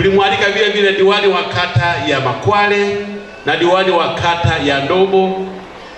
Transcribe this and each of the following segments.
Tulimwalika vile vile diwani wa kata ya Makwale na diwani wa kata ya Ndobo.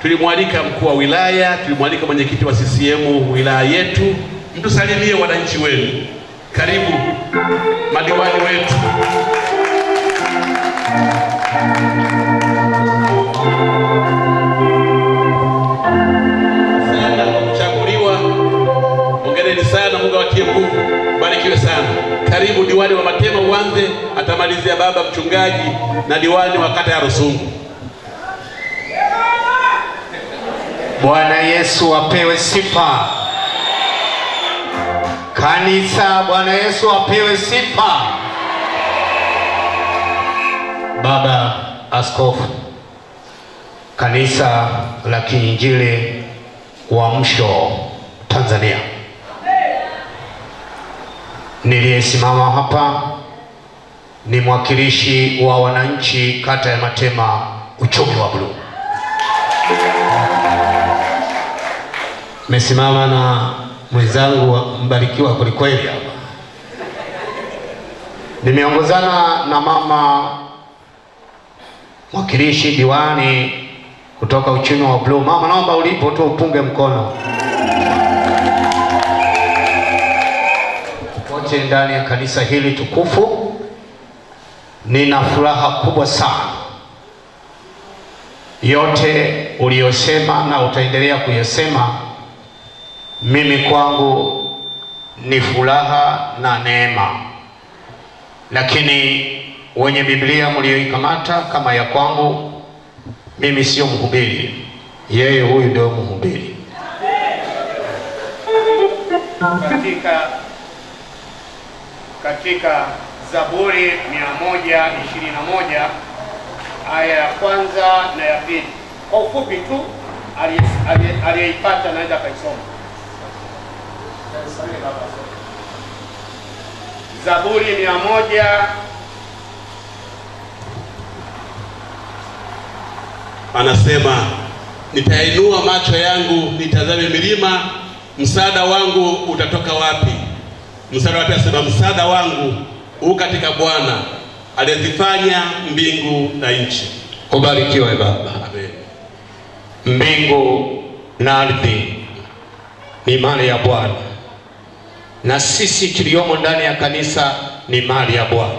Tulimwalika mkuu wa wilaya, tulimwalika mwenyekiti wa CCM wilaya yetu. Mtusalimie wananchi wenu. Karibu madiwani wetu. Sana kwa kuchaguliwa. Hongereni sana, Mungu awatie nguvu. Barikiwe sana. Karibu diwani wa Matema uanze, atamalizia baba mchungaji na diwani wa kata ya Rusungu. Bwana Yesu apewe sifa. Kanisa, Bwana Yesu apewe sifa. Baba Askofu, Kanisa la Kiinjili Uamsho Tanzania, niliyesimama hapa ni mwakilishi wa wananchi kata ya Matema, uchumi wa bluu. Nimesimama na mwenzangu Mbarikiwa kwelikweli hapa. Nimeongozana na mama mwakilishi diwani kutoka uchumi wa bluu. Mama, naomba ulipo tu upunge mkono. Wote ndani ya kanisa hili tukufu, nina furaha kubwa sana. Yote uliyosema na utaendelea kuyasema, mimi kwangu ni furaha na neema. Lakini wenye Biblia mlioikamata kama ya kwangu, mimi sio mhubiri, yeye huyu ndio mhubiri. Katika Zaburi 121 aya ya kwanza na ya pili. Kwa ufupi tu, aliyeipata anaweza akaisoma. Zaburi 100 anasema, nitainua macho yangu nitazame milima, msaada wangu utatoka wapi? Msaada wapi? Anasema msaada wangu u katika Bwana aliyezifanya mbingu na nchi. Ubarikiwe baba. Amen. Mbingu na ardhi ni mali ya Bwana, na sisi tuliomo ndani ya kanisa ni mali ya Bwana.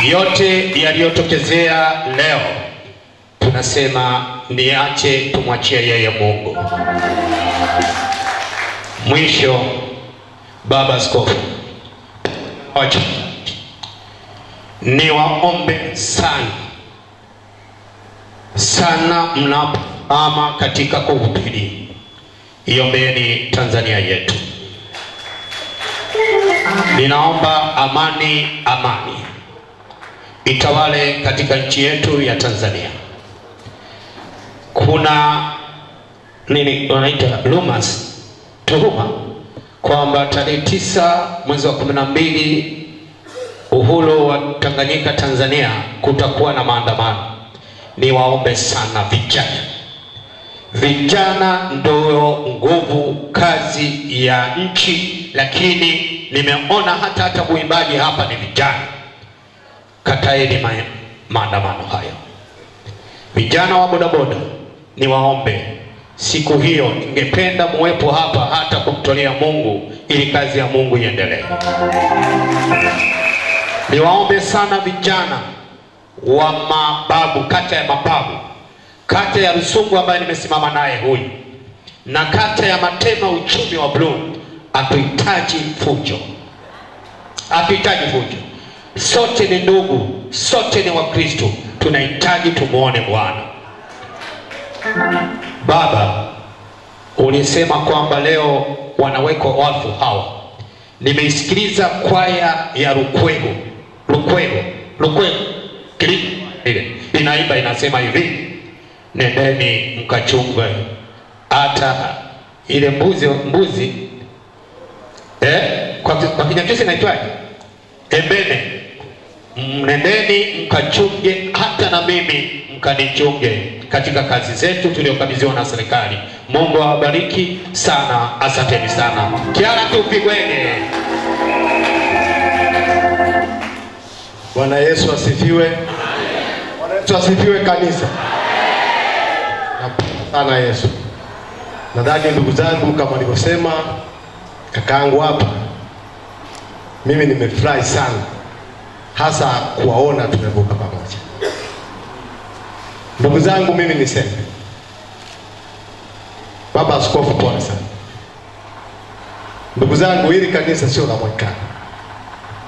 Yote yaliyotokezea leo tunasema niache, tumwachie yeye Mungu. Mwisho, Baba Askofu, niwaombe sana sana, mnapoama katika kuhubiri, iombeni Tanzania yetu. Ninaomba amani, amani itawale katika nchi yetu ya Tanzania. Kuna nini wanaita rumors, tuhuma kwamba tarehe 9 mwezi wa 12 uhuru wa Tanganyika Tanzania kutakuwa na maandamano. Niwaombe sana vijana. Vijana ndio nguvu kazi ya nchi, lakini nimeona hata muimbaji hapa ni vijana. Kataeni maandamano hayo. Vijana wa bodaboda niwaombe, siku hiyo ningependa muwepo hapa hata kumtolea Mungu ili kazi ya Mungu iendelee. Niwaombe sana vijana wa Mababu, kata ya Mababu, kata ya Rusungu ambaye nimesimama naye huyu, na kata ya Matema uchumi wa bluu, hatuhitaji fujo. Hatuhitaji fujo. Sote ni ndugu, sote ni Wakristo, tunahitaji tumuone Bwana. Baba, ulisema kwamba leo wanawekwa wafu hawa. Nimeisikiliza kwaya ya Rukwego. Rukwego, Rukwego. Ile inaimba inasema hivi: nendeni mkachunge hata ile mbuzi kwa Kinyakyusa inaitwaje? Embene. Nendeni mkachunge hata na mimi mkanichunge katika kazi zetu tuliokabidhiwa na serikali. Mungu awabariki sana, asanteni sana. Kiara tupigwege. Bwana Yesu asifiwe. Bwana Yesu asifiwe kanisa. Napenda sana Yesu. Nadhani ndugu zangu, kama nilivyosema kakaangu hapa, mimi nimefurahi sana hasa kuwaona tumevuka pamoja. Ndugu zangu, mimi niseme, Baba Askofu, pole sana. Ndugu zangu, hili kanisa sio la Mwaikali.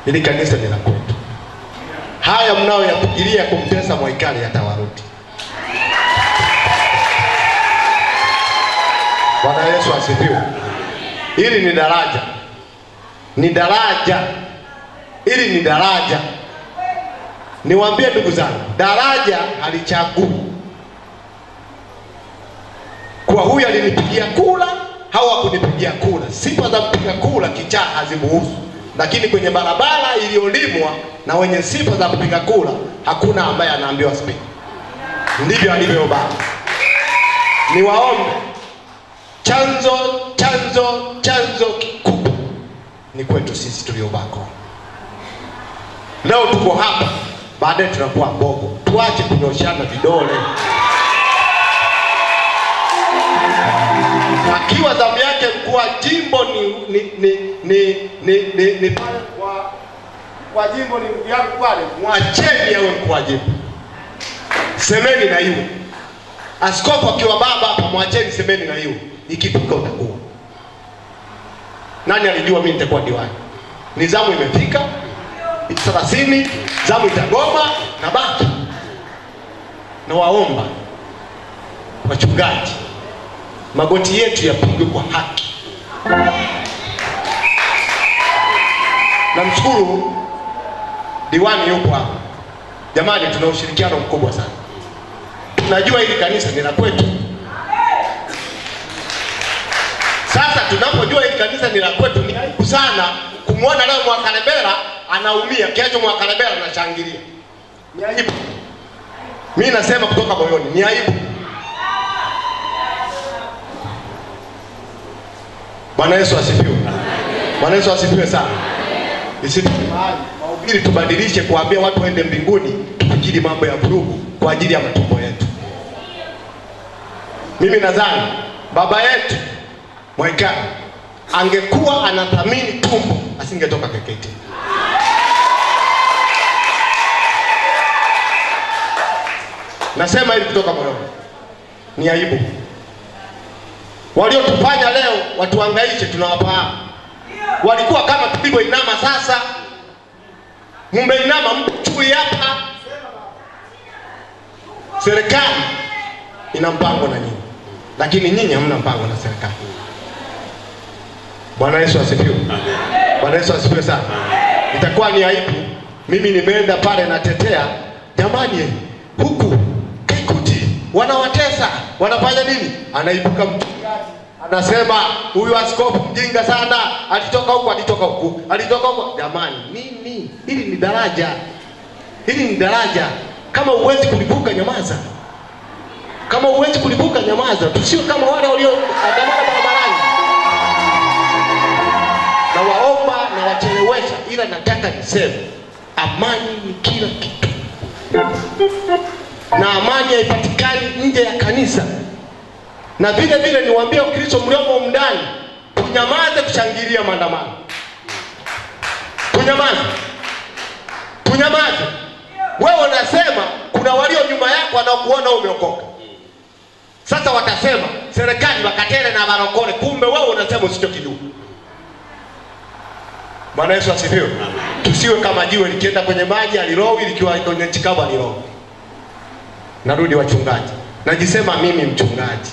Hili kanisa ni la kwetu. Haya mnayoyafikiria kumtesa Mwaikali yatawarudi. Bwana Yesu asifiwe. Hili ni daraja. Ni daraja. Hili ni daraja. Niwaambie ndugu zangu, daraja halichagui kwa huyu alinipigia kula au hakunipigia kula. Sifa za mpiga kula kichaa hazimuhusu. Lakini kwenye barabara iliyolimwa na wenye sifa za kupiga kula hakuna ambaye anaambiwa spidi. Ndivyo alivyo baba. Niwaombe, chanzo kikubwa ni kwetu sisi tuliobako. Leo tuko hapa, baadaye tunakuwa Mbogo. Tuache kunyoshana vidole. Akiwa zamu yake mkuu wa jimbo ni pale kwa jimbo ni ndugu yangu pale, mwacheni awe mkuu wa jimbo. Semeni na iwe. Askofu akiwa baba hapa, mwacheni, semeni na iwe. Ikifika utakuwa. Nani alijua mimi nitakuwa diwani? Ni zamu imefika 30, zamu itagoma na baki. Na waomba wachungaji, magoti yetu yapigwe kwa haki. Namshukuru diwani yupo hapa. Jamani, tuna ushirikiano mkubwa sana. Tunajua hili kanisa ni la kwetu. Sasa tunapojua hili kanisa ni la kwetu, ni aibu sana kumwona leo Mwakalebela anaumia, kesho Mwakalebela anashangilia. Ni aibu. Mimi nasema kutoka moyoni, ni aibu. Bwana Yesu asifiwe. Bwana Yesu asifiwe sana. Isifike mahali mahubiri tubadilishe kuambia watu waende mbinguni, tufikiri mambo ya vurugu kwa ajili ya matumbo yetu. Mimi nadhani baba yetu Mwaikali angekuwa anathamini tumbo asingetoka KKT. Nasema hivi kutoka moyoni. Ni aibu. Waliotufanya leo watuhangaishe tunawafahamu. Walikuwa kama tulivyoinama sasa. Mmeinama mchui hapa. Serikali ina mpango na nyinyi. Lakini nyinyi hamna mpango na serikali. Bwana Yesu asifiwe. Bwana Yesu asifiwe sana. Itakuwa ni aibu mimi nimeenda pale natetea, jamani, huku Kikuti wanawatesa, wanafanya nini? Anaibuka mchungaji anasema huyu askofu mjinga sana, alitoka huku, alitoka huku, alitoka huku. Jamani, nini? Hili ni daraja. Hili ni daraja. Kama huwezi kulivuka nyamaza. Kama huwezi kulivuka nyamaza. Tusiwe kama wale walioandamana barabarani. Na waomba na wachelewesha, ila nataka niseme amani ni kila kitu. Na amani haipatikani nje ya kanisa. Na vile vile niwaambie Wakristo mliomo ndani, tunyamaze kushangilia maandamano. Tunyamaze. Tunyamaze. Wewe unasema kuna walio nyuma yako wanaokuona umeokoka. Sasa watasema serikali wakatele na barokore, kumbe wewe unasema usichokijua. Bwana Yesu asifiwe. Tusiwe kama jiwe likienda kwenye maji alirowi, likiwa kwenye nchi kavu alirowi. Narudi wachungaji. Najisema mimi mchungaji.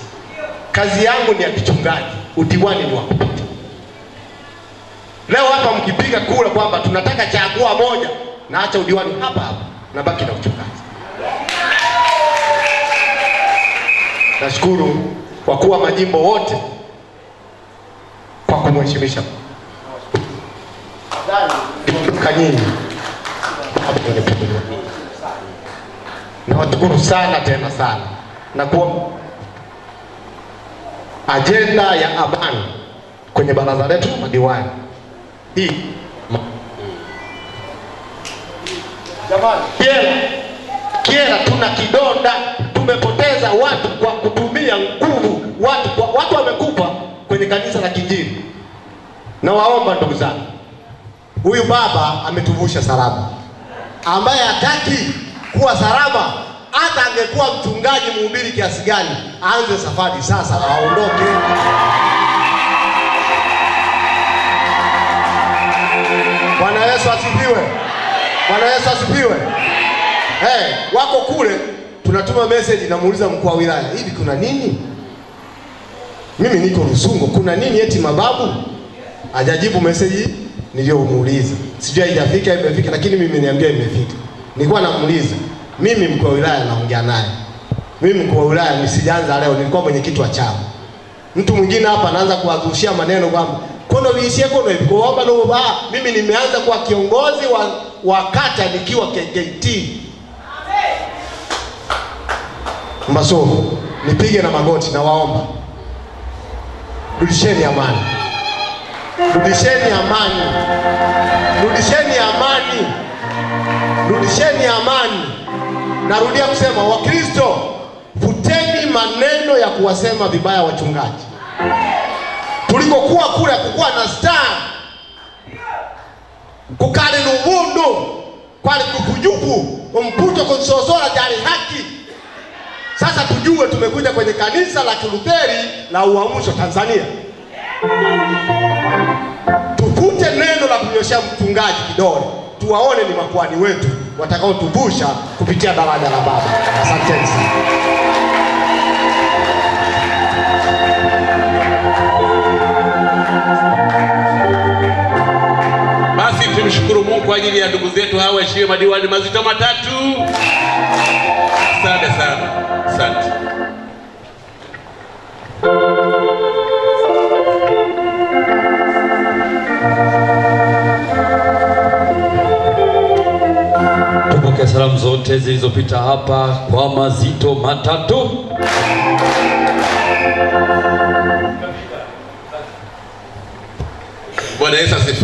Kazi yangu ni ya kichungaji, udiwani ni wa kupita. Leo hapa mkipiga kura kwamba tunataka chagua moja, naacha udiwani hapa hapa, nabaki na uchungaji. Nashukuru kwa kuwa majimbo wote kwa kumheshimisha. Nyinyi nawashukuru sana tena sana, na kuwa ajenda ya amani kwenye baraza letu la madiwani hii Jamani, Kyela tuna kidonda, tumepoteza watu kwa kutumia nguvu, watu wamekufa kwenye kanisa la Kiinjili. Na waomba ndugu zangu, huyu baba ametuvusha salama. Ambaye hataki kuwa salama, hata angekuwa mchungaji mhubiri kiasi gani, aanze safari sasa, aondoke. Bwana Yesu asifiwe. Bwana Yesu asifiwe. Hey, wako kule tunatuma message, namuuliza mkuu wa wilaya, hivi kuna nini? Mimi niko Rusungu, kuna nini eti mababu? Hajajibu message niliyomuuliza. Sijui haijafika, imefika, lakini mimi niambia imefika. Nilikuwa namuuliza, mimi mkuu wa wilaya naongea naye. Mimi mkuu wa wilaya nisijaanza leo, nilikuwa mwenyekiti wa chama. Mtu mwingine hapa anaanza kuwazushia maneno kwamba kono viishie kono hivi. Kuomba no baba, mimi nimeanza kuwa kiongozi wa kata nikiwa KKT. Mbasomo, nipige na magoti na waomba. Rudisheni amani. Rudisheni amani. Rudisheni amani. Rudisheni amani. Narudia kusema, Wakristo, futeni maneno ya kuwasema vibaya wachungaji. Tulikokuwa kule kukuwa na star, kukali nubundu, kwali kukujuku, mputo konsozora jari haki. Sasa tujue tumekuja kwenye kanisa la Kilutheri la Uamsho Tanzania. Tufute neno la kunyoshea mchungaji kidole, tuwaone ni makuhani wetu watakaotuvusha kupitia daraja la Baba. Asanteni sana. Basi tumshukuru Mungu kwa ajili ya ndugu zetu hawa waheshimiwa madiwani mazito matatu. Asante sana. Asante. Tupokee salamu zote zilizopita hapa kwa mazito matatu. Bwana Yesu asifiwe.